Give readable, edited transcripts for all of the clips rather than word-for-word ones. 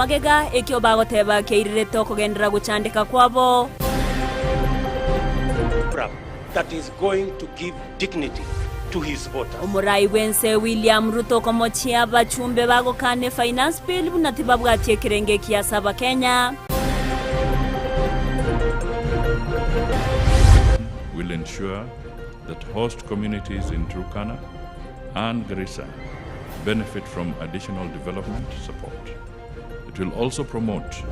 Magega, ekio bagoteba keirirete okogenderera gochandeka kwabo. That is going to give dignity to his voters. Omorai bw'ense William Ruto okomochia abachumbe bagokana efinance bill buna tibabwati ekerengo ekiya ase abakenya. Will ensure that host communities in Turkana and Garissa benefit from additional development support. It will also promote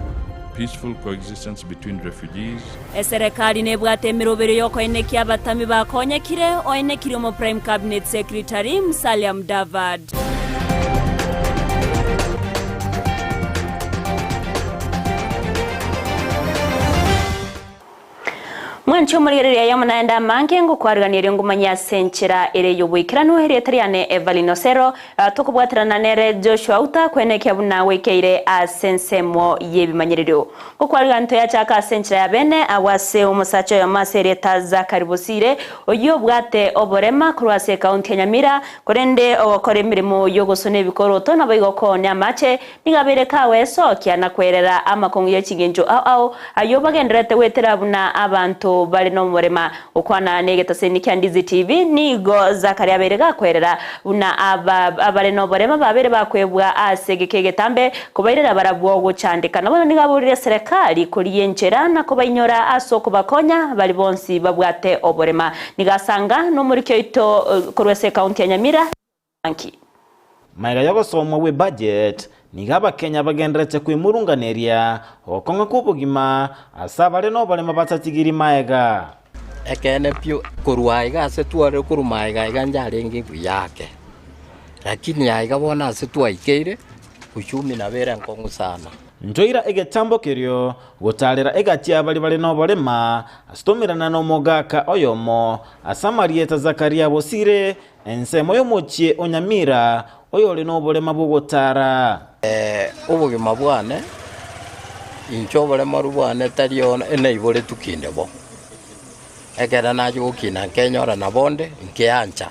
peaceful coexistence between refugees. Eserekari nebwate emeroberio y'okoenekia abatami bakonyekire, oenekirie omo Prime Cabinet Secretary Musalia Mudavadi. Mwanche omorigereria aye amo naende amange, ngokwarigania erio ngomanye ase enchera ere y'oboikeranu. Erieta riane Evelyn Osero, tokobwaterana nere Joshua Auta kwenekia buna gwekeire ase ensemo y'ebimanyererio. Ngokwarigania toyachaka ase enchera ya bene, agwo ase omosacha oyomo ase erieta Zachary Bosire, oyio obwate oborema korwa ase ekaunti ya Nyamira, korende ogokora emeremo y'ogosona ebikoroto naboigo koonia amache, Nigo abeire kagoesokia na kwerera amakong'u ye chingencho ao ao, ayio bagendererete goetera buna abanto bare nomorema. Gokwana negetaseni kia Ndizi TV, nigo Zachary abeire gakwerera buna aba abare noborema babeire bakwebwa ase egeka egetambe kobairera barabwo gochandeka. Nabono nigo aborire eserekari korigia enchera na kobainyora ase okobakonya baria bonsi babwate oborema. Nigo asanga nomoriki oito korwa ase ekaunti ya Nyamira. Nki? Magega y'ogosomwa gwe budget, nigo abakenya bagenderete kwemurunganeria ogokong'a kw'obogima ase abare noboremo batatigiri magega. Ekeene pi, korwa aiga ase tware korwa magega aiga njarenge buya ake, lakini aiga bono ase twaikeire, uchumi nabo ere enkong'u sana. Ntoira egetambo kerio gotaarera egati y'abaria bare noborema, ase tomerana nomogaka oyomo, ase amarieta Zakaria bosire, Ensemo y'omochie o Nyamira, oyore noborema bw'ogotaara. Obogima bwane, inche oboremaru bwane tari naiboretwe kinde bo. Ekero nachia gokina nkenyora nabo onde, nkeancha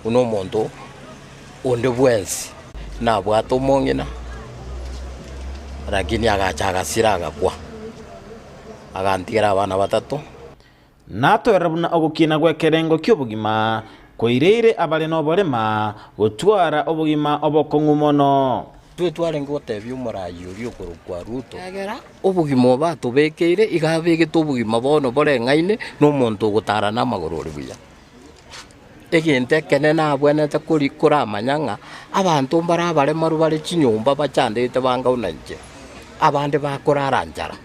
buna omonto onde bwensi. Nabwate omong'ina, lakini agacha agasira agakwa, agantigera abana batato. Natoerera buna ogokina gw'ekerengo ki'obogima koireire abare noborema gotwara obogima obokong'u mono. Intwe twarenge gotebia omoraai oria okorokwa Ruto, Ekiagera obogima obo atobekeire iga abegete obogima bono boreng'aine nomonto ogotara namagoro ore buya. Egento ekenene abwenerete kori koramanya ng'a abanto mbare abaremaru bare chinyomba bachandegete banga buna inche, abande bakorara nchara.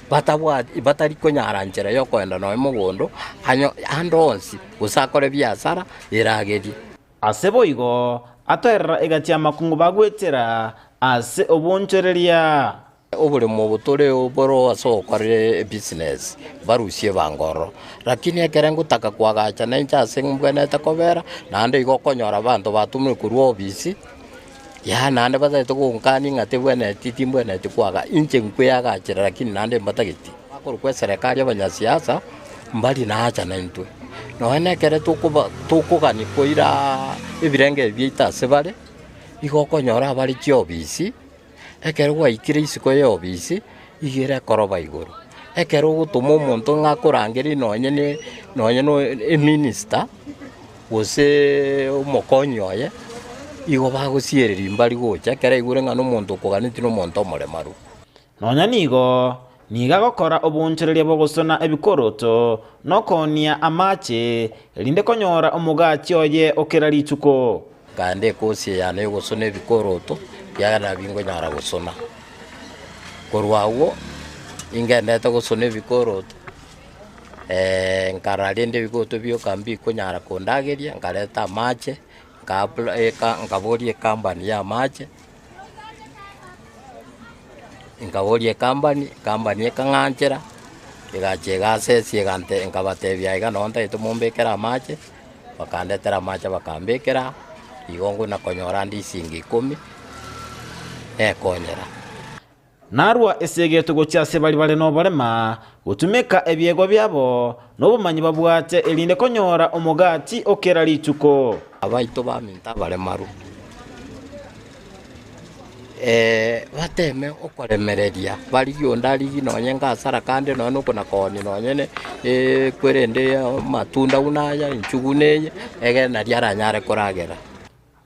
batabwati batari konyara nchera y'okoenda nonya mogondo, anyo ande onsi, gose akore biasara, eragerie. Ase boigo atoerera egati y'amakungu bagwetera ase obonchoreria. Oboremo obo tore boro ase ogokora ebusiness, barusie ebango ororo. Lakini ekere ngotaka koagacha nainche ase mbwenerete kobera, naende igo okonyora abanto batomire korwa ofisi. Yaani naende batagete gonkania ng'a tebwenereti timbwenereti koaga, inche nkweagachera lakini naende mbatageti. Bakorokwa eserekari abanyasiasa, mbari nacha naintwe. Nonya na ekere tokoba tokogania koiraa ebirenge ebi biaito ase bare, igo okonyora abare chiofisi, ekero gwaikire isiko ya ofisi, iga ere ekoroba igoro. Ekero ogotoma omonto ng'a akorangerie nonye ne nonye na eminister. Gose omokonyi oye, igo bagosiereria mbari gocha, ekero aigure ng'a nomonto okoganetie nomonto omoremaru. Nonya nigo, nigo agokora oboonchoreria bw'ogosona ebikoroto na okoonia amache, erinde konyora omogati oye o kera rituko. Nkaenda ekosi eyane y'ogosona ebikoroto, ekiagera nabio nkonyara gosona. Korwa agwo, ningendete gosona ebikoroto. Nkarora rende ebigoto bioka mbikonyara kondageria, nkareta amache, nkaboria ecompany ya amache, nkaboria ecompany, ecompany ekang'anchera, egacha egasesia egante nkabatebia iga noo ntagete mombekere amache, bakandetera amache bakambekera, igo nguna konyora nde esingi ikomi, nekonyera. Narua esegeto gochia ase baria bare noborema, gotumeka ebiegwa biabo na obomanyi babwate, erinde konyora omogati o kera rituko. Abaito baminto abaremaru. Bateme okoremereria, barigie onde arigie nonye ngasara kande nonye na okona-koonia nonye ne ekwerende amatunda buna aya, enchugu na eye, egere naria aranyare koragera.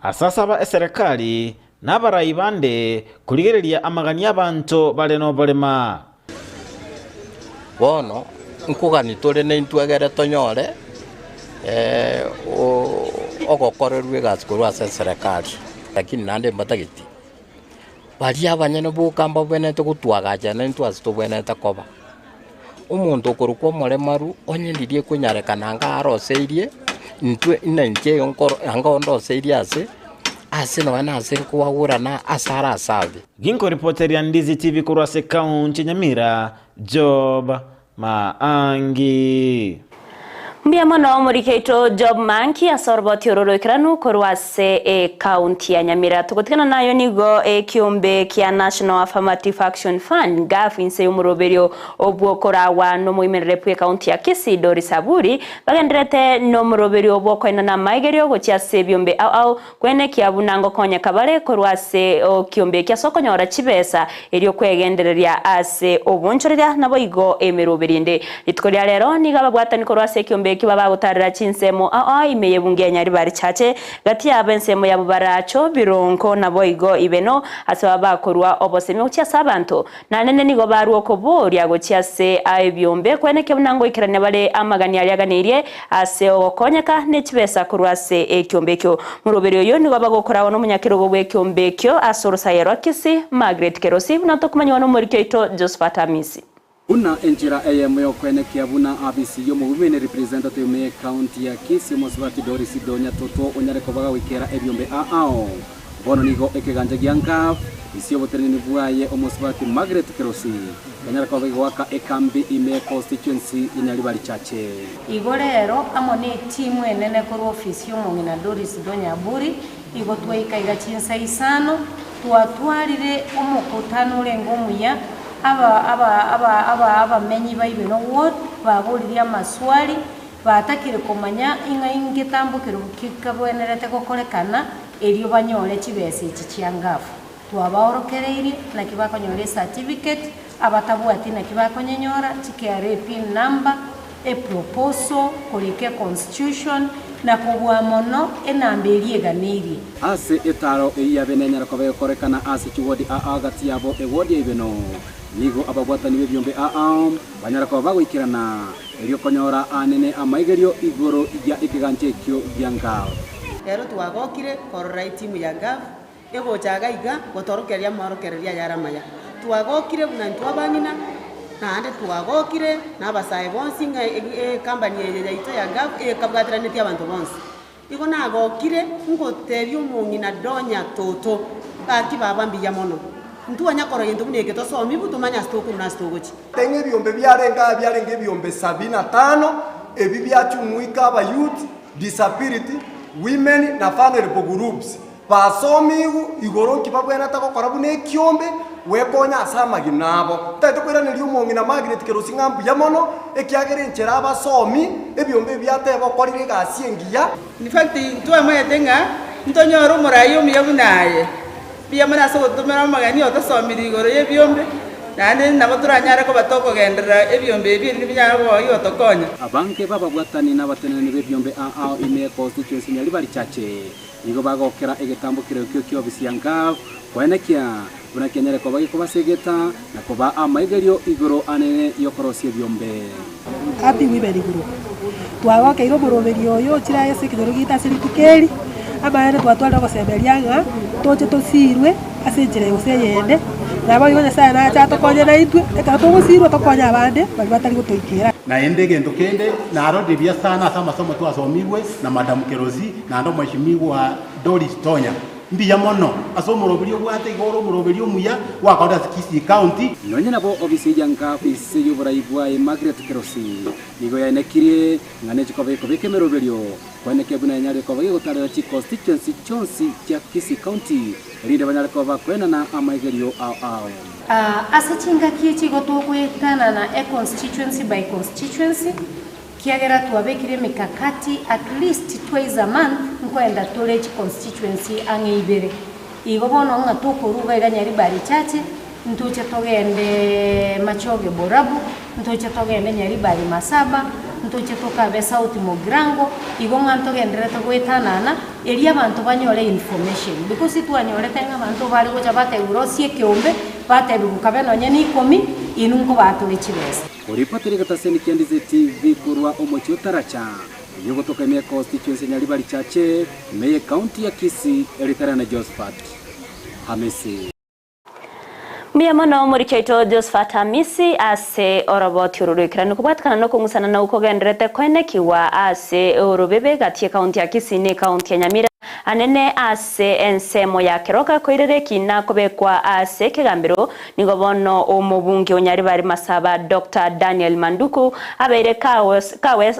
Ase asaba eserekari na abarai bande korigereria amagani 'abanto bare noborema. Bono nkogania tore naintwe egere tonyore ogokorerwa egasi korwa ase eserekari, lakini naende mbatageti. Baria abanyene boka mbabwenerete gotwagacha naintwe ase tobwenerete koba. Omonto okorokwa omoremaru onye riria ekonyarekana anga aroseirie, intwe ng'a inche nkoro anga ondoseirie ase, ase nonya na ase nkoagurana ase arasabe. Ginkoripoteria Ndizi TV korwa ase ekaunti ya Nyamira, Job Maangi. Mbuya mono omoriki oito Job Manki ase oroboti oro roikeranu korwa ase ecounty ya Nyamira. Togotigana nayo nigo ekiombe kia National Affirmative Action Fund, NGAAF, inse y'omoroberio obw'okoragwa nomoimerere bw'ecounty ya Kisii Doris Aburi bagendererete nomoroberio bw'okoenana amaigerio gochia ase ebiombe ao ao Kwenekia buna ngokonyeka bare korwa ase ekiombe eke ase okonyora chibesa erio kwegendereria ase obonchoreria naboigo emeroberi ende. Rituko ria rero nigo ababwatani korwa ase ekiombe ekio babagotarera chinsemo ao ao ime y'ebunge ya Nyaribari Chache, gati yabo ensemo yabo baracho, Birongo naboigo Ibeno ase babakorwa obosemi gochia ase abanto. Nanene nigo barua okoboria gochia ase ebiombe, kwenekia buna ngoikerania bare amagani aria aganeirie ase ogokonyeka ne chibesa korwa ase ekiombe ekio. Moroberi oyo nigo bagokoragwa nomonyakerogo bw'ekiombe ekio ase orosaia rwa Kisii, Margaret Kerosi, buna tokomanyiwa nomoriki oito Josephat Amisi. Buna enchera eyemo y'okwenekia buna afisi y'omobumene representative me ecounty ya Kisii omosubati Doris Donya Toto onyare kobaga goikera ebiombe ao. Bono nigo ekegancha gia Ngaf ase oboteneneni bwaye omosubati Margaret Kerosi kanyare koba gegoaka ekambi ime ye constituency ya Nyaribari Chache. Igo rero amo netimu enene korwa ofisi y'omong'ina Doris Donya Aburi igo twaika iga chinsa isano, twatwarire omokutano orenge omuya, aba aba aba aba abamenyi ba Ibeno Ward baboririe amaswali, batakire komanya ing'a ingetambo kerogo ki kabwenerete gokorekana Erio banyore chibesa echi chia ngafu. Twabaorokereirie naki bakonyora ecertificate, abatabwati naki bakonyenyora, chi KRA pin number, eproposal, korika econstitution, na kobua mono enamba eria eganeirie. Ase etaaro eyio yabe nenyare koba egokorekana ase chiwodi aa gati yabo ewodi ya Ibeno, nigo ababwatani b'ebiombe aa banyare koba bagoikerana, erio konyora aanene amaigerio igoro ya ekegancha ekio gia Ngaal. Rero twagokire korora etimu ya Gaf egocha iga iga gotorokereria amorokererio ayare amaya. Twagokire buna intwe abang'ina, naende twagokire na abasae bonsi ng'a ecompany eye yaito ya Gaf ekabwateranetie abanto bonsi. Igo nagokire ngotebia omong'ina Donya Toto, gaki baba mbuya mono. Ntwanya korora gento buna eke tosomigwe tomanye ase tokorwa na ase togochia. Teng'a ebiombe biarenge aa biarenge ebiombe sabini na tano, ebi biachumuika abayouth, disability, women na vulnerable groups. Basomigwe igoro nki babwenerete gokora buna ekiombe, gwekonya ase amagima abo. Ntagete koiraneria omong'ina Margaret Kerosi ng'a mbuya mono, ekiagera enchera abasomi, ebiombe ebi biateba okorire egasi engiya. In fact, ntwamanyete ng'a ntonyore omorai omuya buna aye. Mbuya mono ase ogotomera amagani otosomirie igoro y'ebiombe, naende nabo toranyare koba tokogenderera ebiombe ebi erinde binyare koba bigotokonya. Abange b'ababwatani na abateneneri b'ebiombe ao ime ye constituency Nyaribari Chache nigo bagokera egetambo kerokio ki'ofisi ya Gaf koenekia buna kianyare koba gekobasegeta na kobaa amaigerio igoro anene y'okorosia ebiombe. Happy Women Group. Twagokeire omoroberi oyo ochire ase ekenyoro giaito ase rituko eri, amaene twatwarire ogosemeria ng'a toche tosirwe ase enchera gose eyende, naboigo Nyasaye nache atokonye naintwe, ekero togosirwa tokonye abande baria batari gotoikera. Naende egento kende narorire buya sana ase amasomo twasomigwe na Madam Kerosi naende omweshimiwa Doris Tonya. Mbuya mono ase omoroberi obwate iga ore omoroberi omuya gwakorire ase Kisii County. Nonya nabo obisi ya Ngaf ase y'oborai bwaye Margaret Kerosi nigo yaenekirie ng'a nechikoba ekobeka emeroberio koenekia buna enyare koba gegotarera chiconstituency chionsi chia Kisii County erinde banyare koba bakoenana amaigerio ao ao. Ase chingaki echi igo togoetanana econstituency by constituency, Kiagera twabekire emekakati at least twice a month nkoenda tore chiconstituency ang'e ibere. Igo bono ng'a tokoruga iga Nyaribari Chache, ntoche togende Machoge Borabu, ntoche togende Nyaribari Masaba, ntoche tokabe South Mugirango, igo ng'a ntogendererete goetanana, erio abanto banyore information. Because twanyorete ng'a abanto bare gocha batebiwa rosia ekeombe, batebiwa kabe nonye na ikomi, inwe nkobatore chibesa. Oripoti rigetaseni kia Ndizi TV korwa omochie o Taracha, oyio ogotoka ime econstituency ya Nyaribari Chache, ime ye county ya Kisii, eritare na Josephat Hamisi. Mbuya mono omoriki oito Josephat Hamisi ase oroboti oro rw'ekeranu kobwatekana nokong'usana na okogendererete koenekigwa ase orobebe gati y'ecounty ya Kisii na ecounty ya Nyamira anene ase ensemo ya Keroka koirera ekina kobekwa ase ekegambero Nigo bono omobunge o Nyaribari Masaba Doctor Daniel Manduku abeire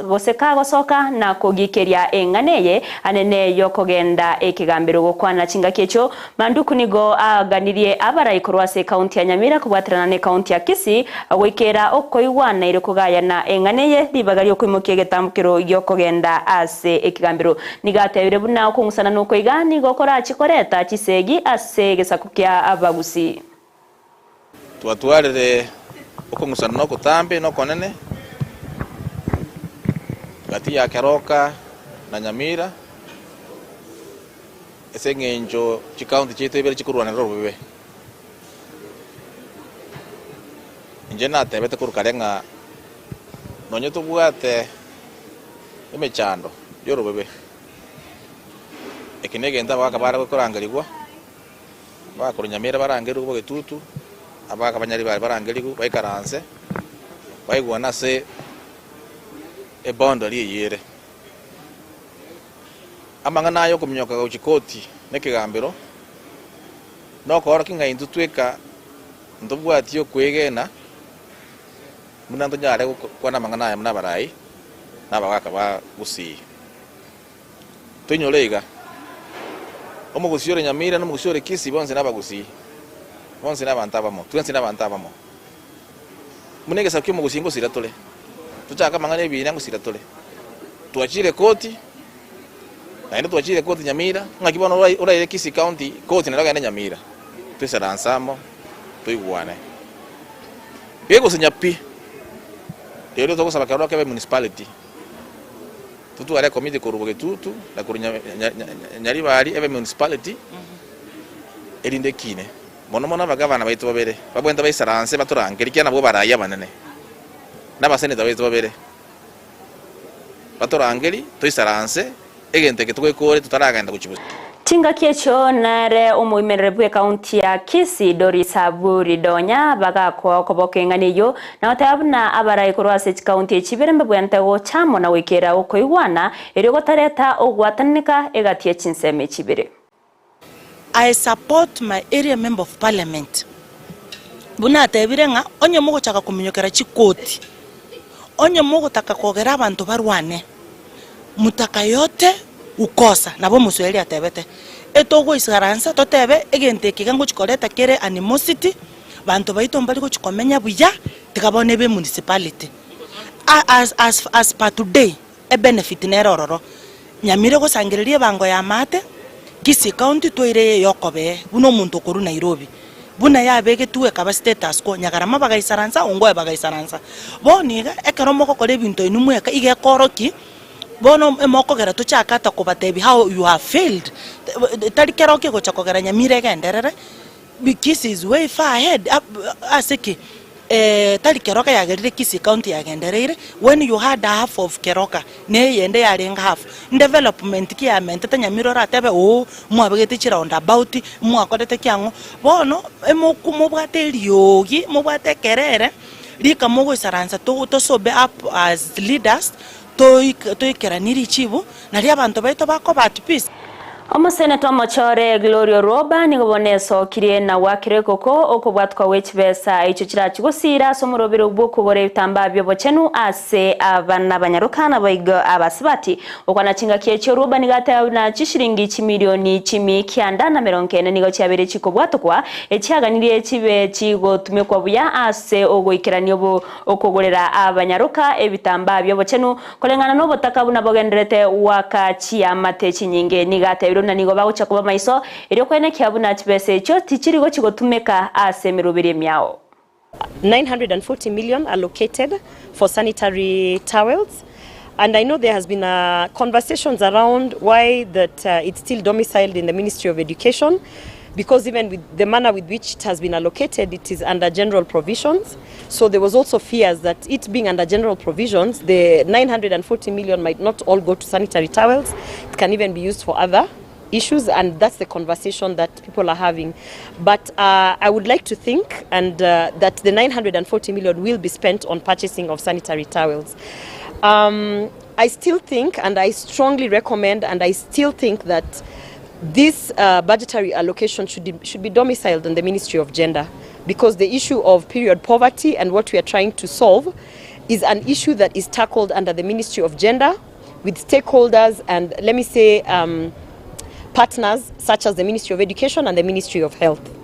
gose kagosoka na kogikeria eng'ana eye anene yokogenda ekegambero gokwana chingaki echio. Manduku nigo aaganirie abarai korwa ase ekaunti ya Nyamira kobwaterana ne ekaunti ya Kisii goikera okoigwana erio kogayana eng'ana eye ribaga riokoimokia egetambokero giokogenda ase ekegambero. Nigo atebire buna okong'usana nokoiga nigo korachie koreta chisegi ase egesaku kia abagusii. Twatwarire okong'usana na ogotambe na okonene gati ya Keroka na Nyamira ase eng'encho chikaunti chiaito ibere chikorwanera obobe. Inche natebete korwa kare ng'a nonye tobwate emechando y'orobebe, eke negento abagaka bare korangerigwa. Abakorwa Nyamira barangerigwe bogetutu, abagaka ba Nyaribari barangerigwe baikaranse, baigwane ase eboundary eyio ere. Amang'ana aya okominyoka gochia koti na ekegambero, nokoorokia ng'a intwe tweka ntobwati okwegena buna ntonyare gokwana amang'ana aya buna abarai na abagaka ba Gusii. Toinyore iga, Omogusii ore Nyamira na omogusii ore Kisii bonsi nabagusii, bonsi nabanto abamo, twensi nabanto abamo. Buna egesaku ki'omogusii ngosira tore, tochake amang'ana ebiina ngosira tore. Twachire koti, naende twachire koti Nyamira, ng'aki bono oraire Kisii County koti naende ogende Nyamira? Toisaranse amo, toigwane. Gegosinya pi, erio togosaba keroro kebe municipality. Totware ekomiti korwa Bogetutu na korwa Nyaribari ebe municipality erinde ekine. Mono mono abagavana baito babere babwenerete baisaranse batorangerie ekiagera nabwo barayi abanene na abaseneta baito babere batorangerie toisaranse egento eke togekore totaragenda gochia bosio. Chingaki echio nere omoimereri bw'ekaunti ya Kisii Doris Aburi Donya bagakoa okoboko eng'ana eyio na goteba buna abarai korwa ase chikaunti echi ibere mbabwenerete gocha amo na goikera okoigwana erio gotareta ogwatananeka egati ye chinsemo echi ibere. I support my area member of parliament buna atebire ng'a onye mogochaka kominyokera chikoti, onye mogotaka kogera abanto barwane, Mutaka yote ukosa, nabo omoswahili atebete. Etogoisaransa totebe egento eke iga ngochi koreta kere animosity, banto baito mbari gochi komenya buya, tiga bono ebe emunicipality. As as as per today, ebenefit nere ororo, Nyamira egosangereria ebango ya amaate, Kisii county toire eye yokobee buna omonto okorwa Nairobi. Buna yabegetwe ekaba status quo, Nyagarama bagaisaransa, Ongoe bagaisaransa. Bono iga, ekero mogokora ebinto inwe mweka, iga ekorokia, bono emokogera tochake ata kobatebia how you have failed, tari kero kegocha kogera Nyamira egenderere, Kisii is way far ahead ase ki? Tari Keroka yagerire Kisii county yagendereire, when you had half of Keroka, na eyende yarenge half, ndevelopment ki yamentete Nyamira oratebe ooh mwabegete chiroundabout, mwakorete ki ang'o, bono emoku mobwate eriogi, mobwate ekerere, rika mogoisaransa to tosobe up as leaders, toik toikeranie richibu, nario abanto baito bakoba at peace. Omoseneta omochore Gloria Orwoba nigo bono esokirie na gwakire ekoko okobwatwa gwe chibesa echio chirachie gosiira ase omorobero bw'okogora ebitambaa bi'obochenu ase abana abanyaroka naboigo abasubati. Gokwana chingaki echio Orwoba nigo ateba buna chishilingi chimilioni chimi kianda na merongo ene nigo chiabeire chikobwatokwa echiaganirie chibe chigotumekwa buya ase ogoikerania obo okogorera abanyaroka ebitambaa bi'obochenu Koreng'ana nobotaka buna bogendererete goaka chiamate chinyinge, nigo atebirie. batebire buna nigo bagochia koba maiso erio kwenekia buna chibesa echio tichiri gochia gotumeka ase emeroberi emiao. 940 million allocated for sanitary towels and I know there has been a conversations around why that uh, it's still domiciled in the Ministry of Education because even with the manner with which it has been allocated it is under general provisions so there was also fears that it being under general provisions the 940 million might not all go to sanitary towels it can even be used for other issues and that's the conversation that people are having but uh, I would like to think and uh, that the 940 million will be spent on purchasing of sanitary towels um, I still think and I strongly recommend and I still think that this uh, budgetary allocation should, be, should be domiciled in the Ministry of Gender because the issue of period poverty and what we are trying to solve is an issue that is tackled under the Ministry of Gender with stakeholders and let me say um, partners such as the Ministry of Education and the Ministry of Health.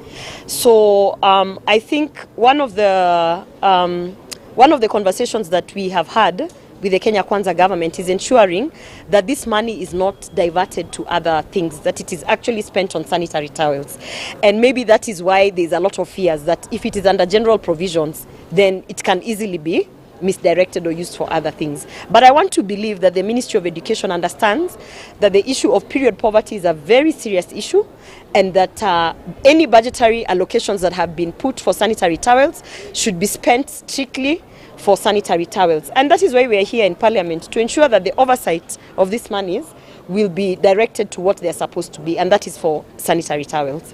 So um, I think one of the um, one of the conversations that we have had with the Kenya Kwanza government is ensuring that this money is not diverted to other things, that it is actually spent on sanitary towels. And maybe that is why there's a lot of fears that if it is under general provisions, then it can easily be misdirected or used for other things. But I want to believe that the Ministry of Education understands that the issue of period poverty is a very serious issue and that uh, any budgetary allocations that have been put for sanitary towels should be spent strictly for sanitary towels. And that is why we are here in Parliament, to ensure that the oversight of these monies will be directed to what they are supposed to be, and that is for sanitary towels.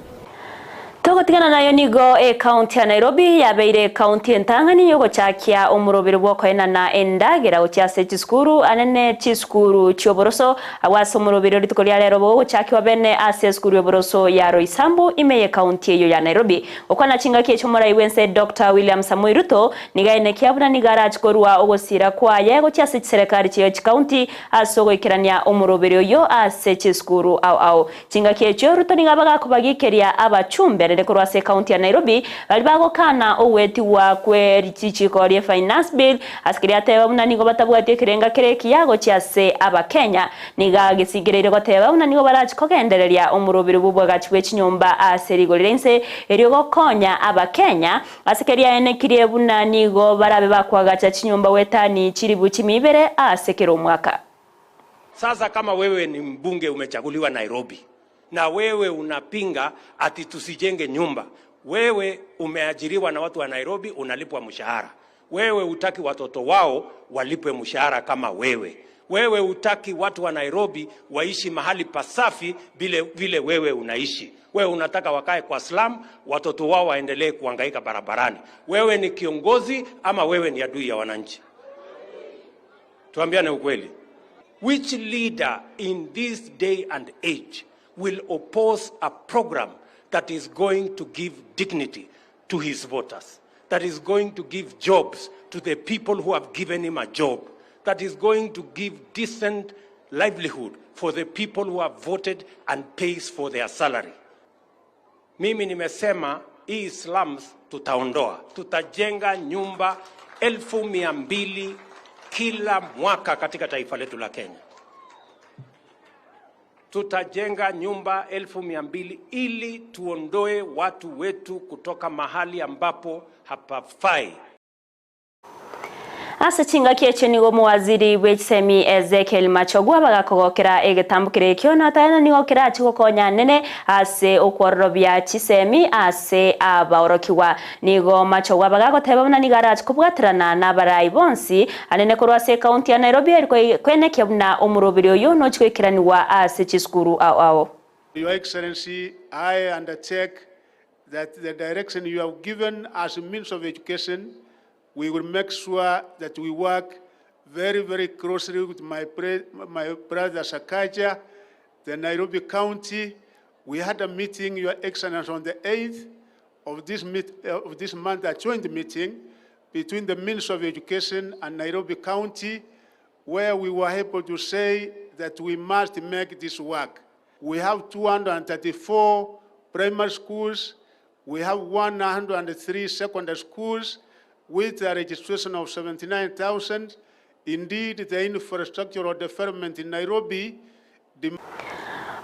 Togotigana nayo nigo ekaunti ya Nairobi yabeire ekaunti entang'ani yogochakia omorobero bwokoenana endagera gochia ase chisukuru anene chisukuru chioboroso agwo ase omorobero rituko ria rero bogochakiwa bene ase esukuru yoboroso ya Roysambu ime ye ekaunti eyo ya Nairobi. Gokwana chingaki echo omorai bwense Dr. William Samoei Ruto niga aenekia buna nigo arachi korwa ogosira kwaye gochia ase chiserekari chiaye chikaunti ase ogoikerania omorobero oyo ase chisukuru ao ao. Chingaki echio Ruto nigo abagakobagikeria abachumbe anene korwa ase ekaunti ya Nairobi baria bagokana ogwetigwa kwe richichiko rie Finance Bill ase keria ateba buna nigo batabwati ekerenga kere ekiya gochia ase Abakenya. Nigo agesingereire goteba buna nigo barachi kogendereria omorobero bw'obwagachi bwe chinyomba ase rigori ria inse erio gokonya Abakenya ase keria aenekirie buna nigo barabe bakoagacha chinyomba gwetani chiribu chimi ibere ase kera omwaka. Sasa kama wewe ni mbunge umechaguliwa Nairobi na wewe unapinga ati tusijenge nyumba, wewe umeajiriwa na watu wa Nairobi, unalipwa mshahara. Wewe hutaki watoto wao walipwe mshahara kama wewe. Wewe hutaki watu wa Nairobi waishi mahali pasafi vile vile wewe unaishi. Wewe unataka wakae kwa slum, watoto wao waendelee kuhangaika barabarani. Wewe ni kiongozi ama wewe ni adui ya wananchi? Tuambiane ukweli. Which leader in this day and age will oppose a program that is going to give dignity to his voters, that is going to give jobs to the people who have given him a job, that is going to give decent livelihood for the people who have voted and pays for their salary? Mimi nimesema hii slums tutaondoa, tutajenga nyumba 200,000 kila mwaka katika taifa letu la Kenya. Tutajenga nyumba 200,000 ili tuondoe watu wetu kutoka mahali ambapo hapafai. Ase chingaki echio nigo omowaziri bwe chisemi Ezekiel Machogwa bagakogokera egetambo kere ekio na tayana nigo kerachi gokonya nene ase okwororobia chisemi ase abaorokigwa. Nigo Machogwa bagagoteba buna nigo arachi kobwaterana na abarai bonsi anene korwa ase ekaunti ya Nairobi eri kwenekia buna omoroberi oyo nochi goikeraniwa ase chisukuru ao ao. Your Excellency, I undertake that the direction you have given as a means of education, we will make sure that we work very, very closely with my, my brother Sakaja, the Nairobi County. We had a meeting, Your Excellency, on the 8th of this, meet, of this month, a joint meeting between the Ministry of Education and Nairobi County, where we were able to say that we must make this work. We have 234 primary schools, we have 103 secondary schools with a registration of 79,000. Indeed, the infrastructural development in Nairobi.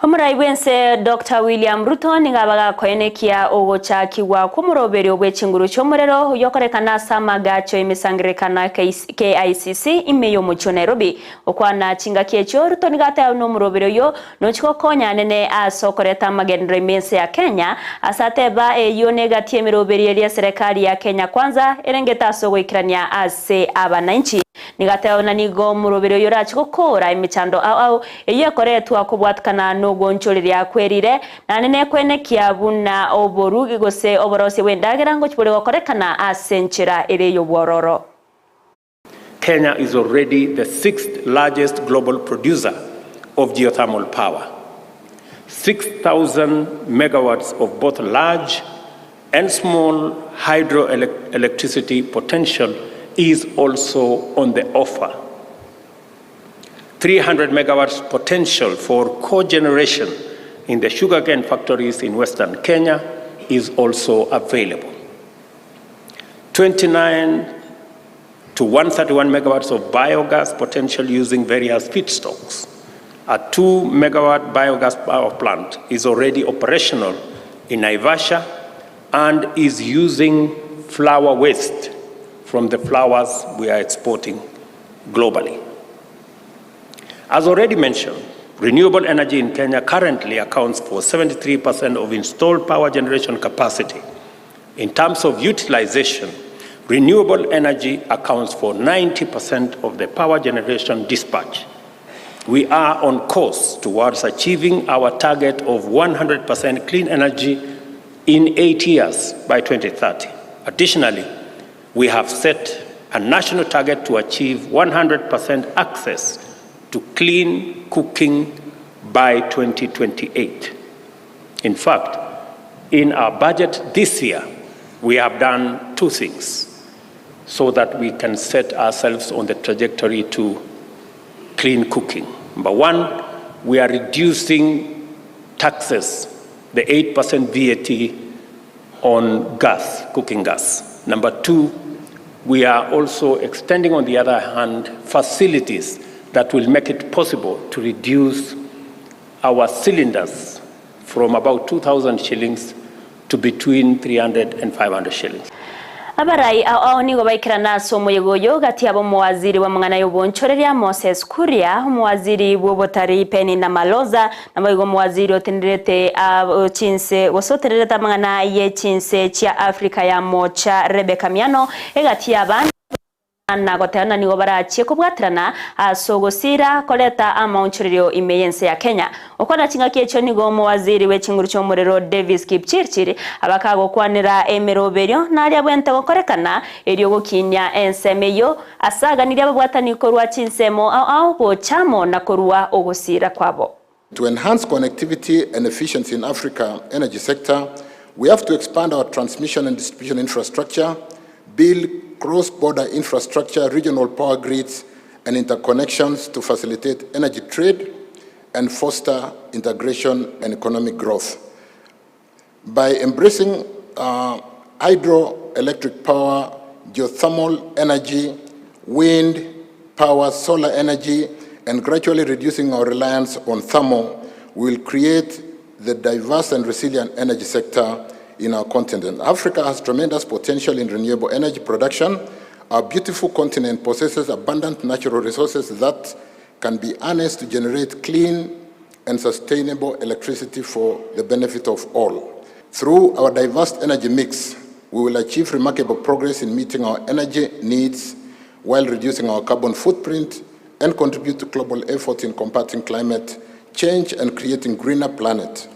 Omorai bw'ense Doctor William Ruto nigo abagakoenekia ogochakigwa kw'omoroberio bwe chinguru chi'omorero oyokorekana ase amagacho y'emesangererekano ya KICC ime y'omochie o Nairobi. Gokwana chingaki echio, Ruto nigo ateba buna omoroberio oyio nochi gokonya anene ase okoreta amagenderero ime y'ense ya Kenya, ase ateba eyio negati y'emeroberio eria eserekari ya Kenya Kwanza erengete ase ogoikerania ase abananchi. Nigo ateba buna nigo omoroberio oyo orache gokoora emechando ao ao eyio ekoretwa kobwatikana nogonchoreria kwerire, naende nekwenekia buna oborugi gose oborosia bw'endagera ngochia bore gokorekana ase enchera ere y'obwororo. Kenya is already the sixth largest global producer of geothermal power. 6,000 megawatts of both large and small hydroelectricity potential is also on the offer. 300 megawatts potential for cogeneration in the sugarcane factories in Western Kenya is also available. 29 to 131 megawatts of biogas potential using various feedstocks. A 2 megawatt biogas power plant is already operational in Naivasha and is using flower waste from the flowers we are exporting globally. As already mentioned, renewable energy in Kenya currently accounts for 73% of installed power generation capacity. In terms of utilization, renewable energy accounts for 90% of the power generation dispatch. We are on course towards achieving our target of 100% clean energy in 8 years by 2030. Additionally, we have set a national target to achieve 100% access to clean cooking by 2028. In fact, in our budget this year, we have done two things so that we can set ourselves on the trajectory to clean cooking. Number one, we are reducing taxes, the 8% VAT on gas, cooking gas. Number two, we are also extending, on the other hand, facilities that will make it possible to reduce our cylinders from about 2,000 shillings to between 300 and 500 shillings. Abarai ao ao nigo baikerana ase omoyega oyo gati abo omowaziri bw'amang'ana y'obonchoreria Moses Kuria, omowaziri bw'obotarii Penina Maloza, naboigo omowaziri otenerete chinse gose otenerete amang'ana ye chinse chia Africa ya Mocha Rebecca Miano egati y'abande na gotebana nigo barachie kobwaterana ase ogosiira koreta amaonchorerio ime y'ense ya Kenya. Gokwana chingaki echio nigo omowaziri bwe chinguru chi'omorero Davis Kipchirchir abakagokwanera emeroberio naria bwente gokorekana erio gokinia ensemo eyio ase aganirie ababwatani korwa chinsemo ao ao gocha amo na korua ogosiira kwabo. To enhance connectivity and efficiency in Africa energy sector, we have to expand our transmission and distribution infrastructure, build cross-border infrastructure, regional power grids, and interconnections to facilitate energy trade and foster integration and economic growth. By embracing uh, hydroelectric power, geothermal energy, wind power, solar energy, and gradually reducing our reliance on thermal, we will create the diverse and resilient energy sector in our continent. Africa has tremendous potential in renewable energy production. Our beautiful continent possesses abundant natural resources that can be harnessed to generate clean and sustainable electricity for the benefit of all. Through our diverse energy mix, we will achieve remarkable progress in meeting our energy needs while reducing our carbon footprint and contribute to global efforts in combating climate change and creating greener planet.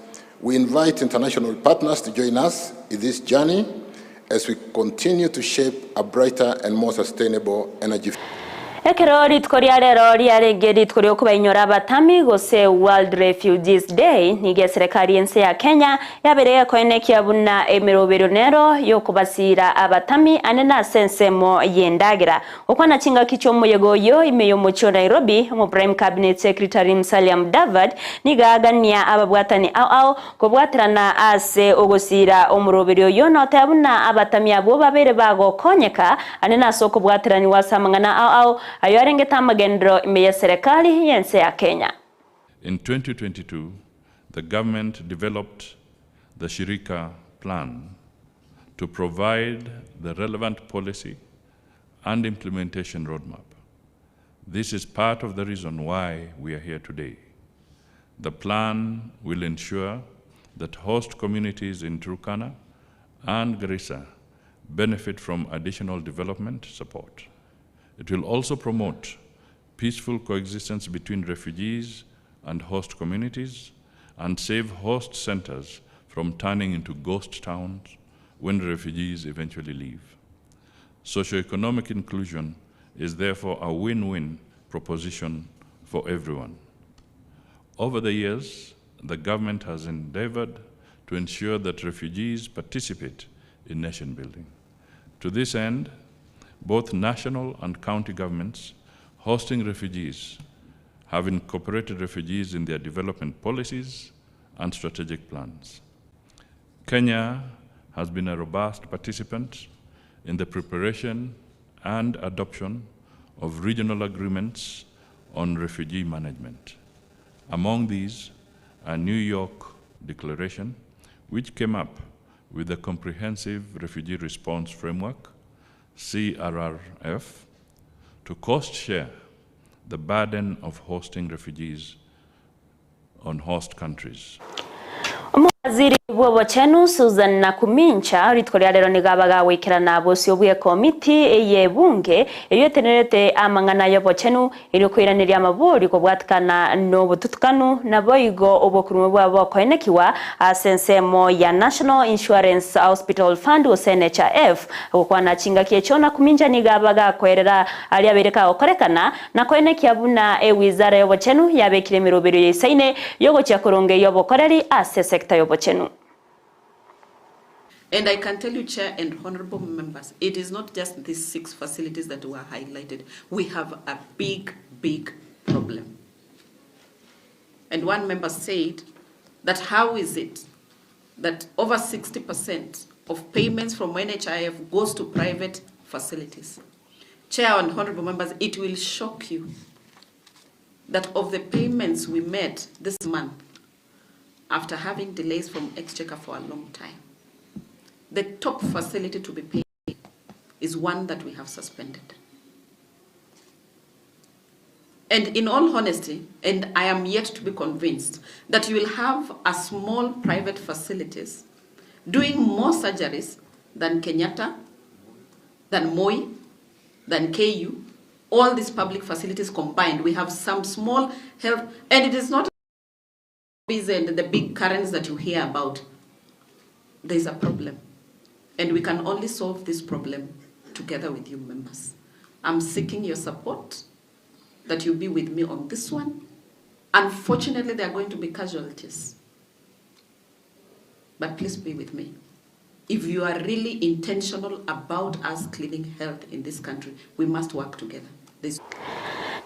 We invite international partners to join us in this journey as we continue to shape a brighter and more sustainable energy Ekero rituko ria rero riarenge rituko riokobainyora abatami gose World Refugees Day, nigo eserekari y'ense ya Kenya yabeire gekoenekia buna emeroberio nero yokobasiira abatami ane nase ensemo y'endagera. Gokwana chingaki chi'omoyega oyio ime y'omochie o Nairobi, Omoprime Cabinet Secretary Musalia Mudavadi nigo agania ababwatani ao ao kobwaterana ase ogosiira omoroberio oyio noteba buna abatami abwo babeire bagokonyeka ane nase okobwateranigwa ase amang'ana ao ao ayo arengete amagenderero ime y'eserekari y'ense ya Kenya. In 2022, the government developed the Shirika Plan to provide the relevant policy and implementation roadmap. This is part of the reason why we are here today. The plan will ensure that host communities in Turkana and Garissa benefit from additional development support. It will also promote peaceful coexistence between refugees and host communities and save host centers from turning into ghost towns when refugees eventually leave. Socioeconomic inclusion is therefore a win-win proposition for everyone. Over the years, the government has endeavored to ensure that refugees participate in nation building. To this end, both national and county governments hosting refugees have incorporated refugees in their development policies and strategic plans. Kenya has been a robust participant in the preparation and adoption of regional agreements on refugee management. Among these, a New York Declaration, which came up with the Comprehensive Refugee Response Framework, CRRF, to cost share the burden of hosting refugees on host countries. Omowaziri bw'obochenu Susan Nakumincha rituko ria rero nigo abaga goikerana bosio bw'ekomiti y'ebunge eyio etenerete amang'ana y'obochenu erio koiraneria amabori kobwatikana nobotutukanu naboigo obokurumwa bwabo bokoenekigwa ase ensemo ya National Insurance Hospital Fund gose NHIF. Gokwana chingaki echio Nakumincha nigo abaga koerera aria abeire kagokorekana Na koenekia buna ewizara y'obochenu yabekire emeroberio yaisaine y'ogochia korongeyia obokoreri ase esecta y'obochenu. And I can tell you, Chair and honourable members, it is not just these six facilities that were highlighted. We have a big, big problem. And one member said that how is it that over 60% of payments from NHIF goes to private facilities? Chair and honorable members, it will shock you that of the payments we made this month, after having delays from Exchequer for a long time, the top facility to be paid is one that we have suspended. And in all honesty, and I am yet to be convinced, that you will have a small private facilities doing more surgeries than Kenyatta, than Moi, than KU, all these public facilities combined. We have some small health, and it is not and the big currents that you hear about. There's a problem. And we can only solve this problem together with you members. I'm seeking your support, that you be with me on this one. Unfortunately, there are going to be casualties. But please be with me. If you are really intentional about us cleaning health in this country, we must work together. There's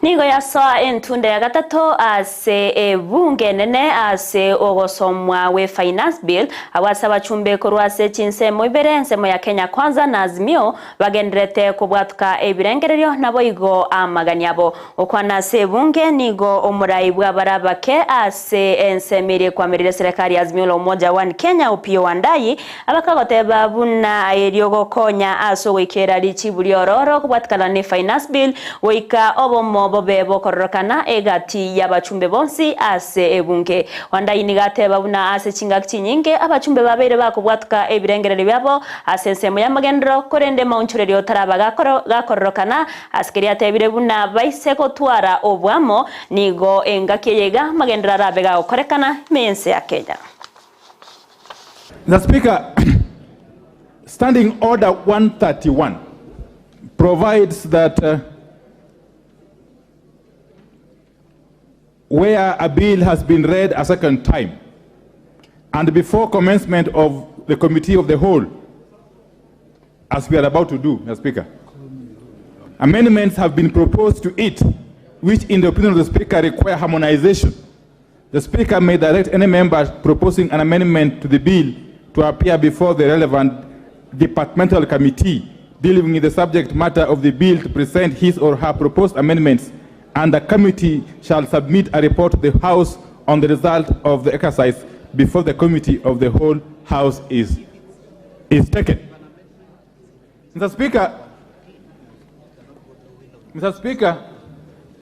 Nigo yasoa entunda ya gatato ase ebunge enene ase ogosomwa gwe Finance Bill, agwo ase abachumbe korwa ase chinsemo ibere, ensemo ya Kenya Kwanza na Azimio, bagendererete kobwatoka ebirengererio naboigo amagani abo. Gokwana ase ebunge nigo omorai bw'abare abake ase ensemo eria ekwamerire eserekari ya Azimio la Umoja One Kenya Opiyo Wandayi abakagoteba buna erio gokonya ase ogoikera richibu riororo kobwatikana ne Finance Bill goika obomo bobe bokororokana egati y'abachumbe bonsi ase ebunge. Wandayi nigo ateba buna ase chingaki chinyinge abachumbe babeire bakobwatoka ebirengererio biabo ase ensemo y'amagenderero korende maonchorerio taraba gakororokana Ase keria atebire buna baise gotwara oboamo, nigo engaki eye iga amagenderero arabe gagokorekana ime y'ense ya Kenya. Mr. Speaker, Standing Order 131 provides that uh, where a bill has been read a second time and before commencement of the committee of the whole, as we are about to do, Mr. Speaker, amendments have been proposed to it, which in the opinion of the Speaker require harmonization. The Speaker may direct any member proposing an amendment to the bill to appear before the relevant departmental committee dealing with the subject matter of the bill to present his or her proposed amendments, and the committee shall submit a report to the House on the result of the exercise before the committee of the whole House is, is taken. Mr. Speaker, Mr. Speaker,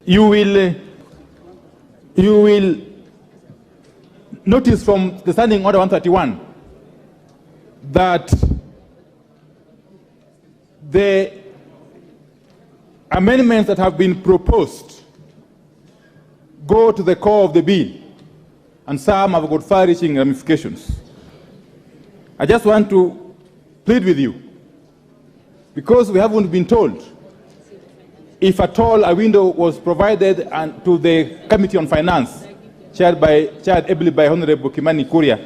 you will, you will notice from the Standing Order 131 that the amendments that have been proposed go to the core of the bill, and some have got far-reaching ramifications. I just want to plead with you, because we haven't been told if at all a window was provided and to the Committee on Finance, chaired, by, chaired ably by Honorable Kimani Kuria,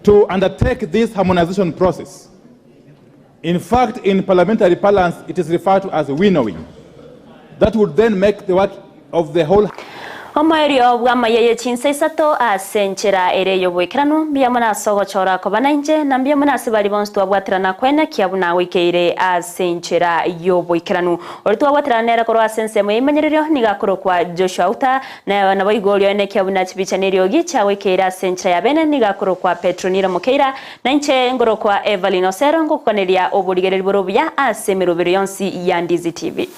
to undertake this harmonization process. In fact, in parliamentary parlance, it is referred to as winnowing. That would then make the work of the whole Omoerio bw'amayia ye chinsa isato ase enchera ere y'oboikeranu, mbuya mono ase ogochora koba nainche, na mbuya mono ase baria bonsi twabwaterana koenekia buna goikeire ase enchera y'oboikeranu. Oria twabwaterana nere korwa ase ensemo y'eimenyererio nigo akorokwa Joshua Uta, na naboigo oria oenekia buna chibicha na eriogi chiagoikeire ase enchera ya bene nigo akorokwa Petronila Mokeira, na inche ngorokwa Evelyn Osero ngokokaneria oborigereria bore obuya ase emerobero yonsi ya Ndizi TV.